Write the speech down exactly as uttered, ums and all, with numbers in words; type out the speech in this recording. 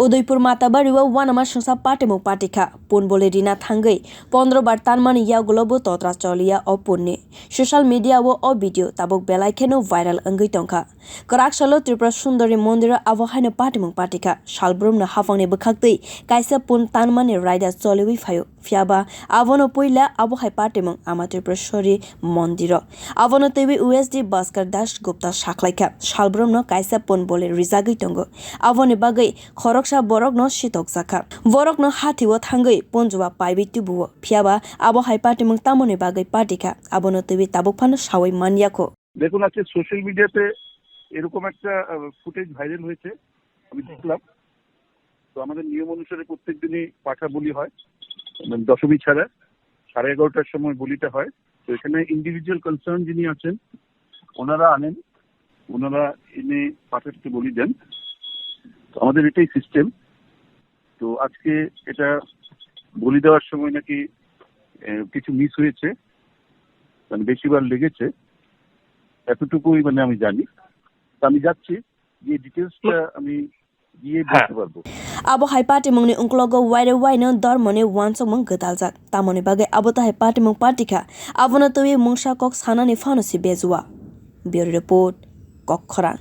Udaipur Matabari o uanama songsa patimung patikha. Pun bole rina thangwi pondro bar tanmani yagulo bo totra choliya o punni. Social media o o video tabuk belai kheno viral wngwi tongkha. Kwrak salo Tripura Sundari mondiro abo haino patimung patikha. Salbrumno haphangni bwkhaktwi kaisa pun tanmani raida choliwi phaio. Phiyaba abono puila abo hai patimung Ama Tripureshwari mondiro. Abono twiwi U S D Bhaskar Das Gupta sakhlaikha. Salbrumno kaisa pun bole rijagwi tongo. Aboni bagwi khoroksa borokno sitokjakha. Borokno hathio thangwi punjuba paiwi tubuo. Phiyaba abo hai patimung tamoni bagwi patikha, abono twiwi tabuk phano sawi manyakho. দেখুন, আজকে সোশ্যাল মিডিয়াতে এরকম একটা footage viral হয়েছে, আমি দেখলাম। তো আমাদের নিয়ম অনুসারে প্রত্যেক দিনই পাঠা বলি হয়, মানে দশমী ছাড়া সাড়ে এগারোটার সময় বলিটা হয়। তো এখানে ইন্ডিভিজুয়াল কনসার্ন যিনি আছেন, ওনারা আনেন, ওনারা এনে পাঠাতে বলি দেন। তো আমাদের এটাই সিস্টেম। তো আজকে এটা বলি দেওয়ার সময় নাকি আহ, কিছু মিস হয়েছে, মানে বেশিবার লেগেছে, এতটুকুই মানে আমি জানি। তো আমি যাচ্ছি, গিয়ে ডিটেলসটা আমি গিয়ে হ্যাঁ। বলতে পারবো। Abo hai patimungni ungklogo waire waino dormoni uansukmung gwdaljak. Tamoni bagwi abo tahai patimung patikha, abono twiwi mungsa kok sanani phano se bejua. Bureau Report, Kokkhorang.